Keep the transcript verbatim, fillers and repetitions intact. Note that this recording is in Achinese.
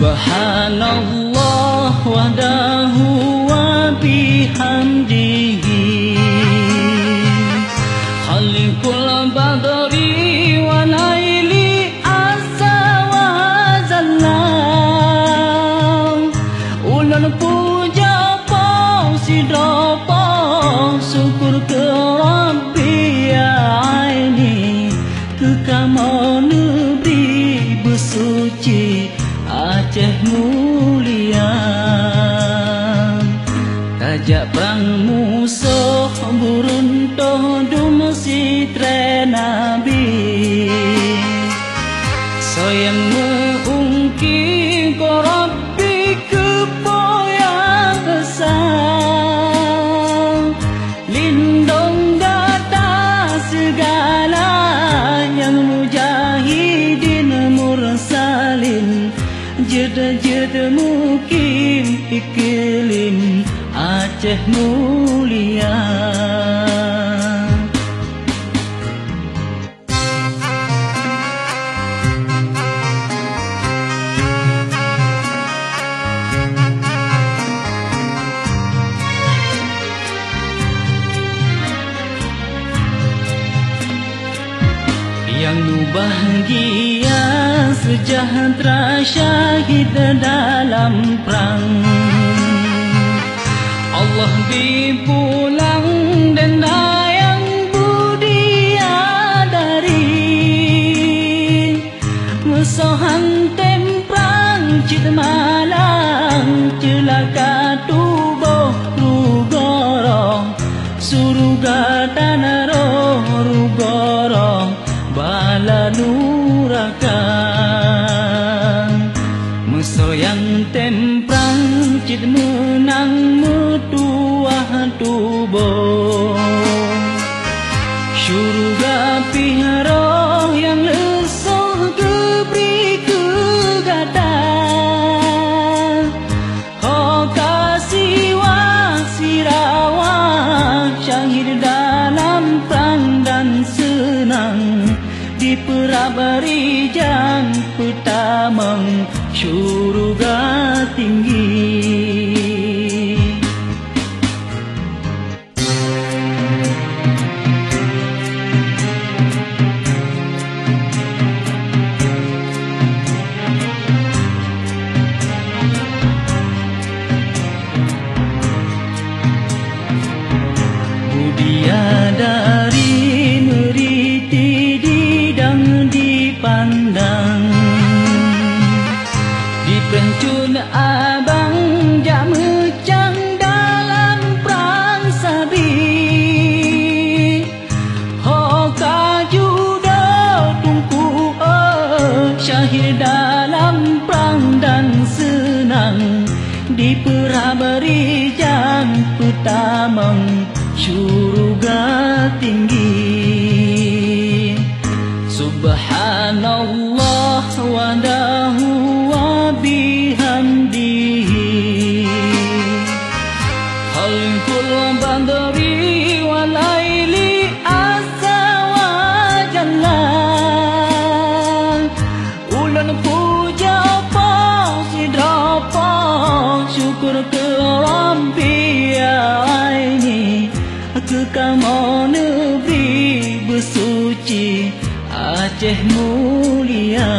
Subhanallah wahdahu wa bihamdihi, khaliqul badri wa laili azza wa jalla. Ulôn puja Po sidroe Po, syukur keu Rabbi aini, keu kamoe neubri beusuci Aceh mulia. Tajak prang musoh, beuruntoh dum sitrée nabi. Soe nyang meu-ungki, ko Rabbi keupeue nyang esa. Lindong gata sigala nyang mujahidin mursalin, jeuet-jeuet mukim iklim Aceh mulia. Nyang mubahgia seujahteura syahid dalam prang. Allah bi pulang denda nyang budia dari. Musoh han tem prang cit malang, ceulaka tuboh rugoe roh, syeuruga dan roh rugoe roh bala nuraka. Meusoe nyang tem prang cit meunang meutuwah tuboh. Syeuruga pih roh nyang leusôh geubri keu gata. Ho ka siwah sirawah syahid dalam prang dan seunang, dipeurab rijang peutamong syeuruga tinggi. Budia dari meuriti didang dipandang, di Peuncut Abang jak meucang dalam prang sabi. Ho ka judoe Teungku, oh, syahid dalam prang dan seunang, dipeurab rijang peutamong syeuruga tinggi. Subhanallah wahdahu wa bihamdihi, khalqul badri wa laili azza wa jalla. Ulôn puja Po sidroe Po, syukur keu Rabbi aini, keu kamoe neubri beusuci Aceh mulia.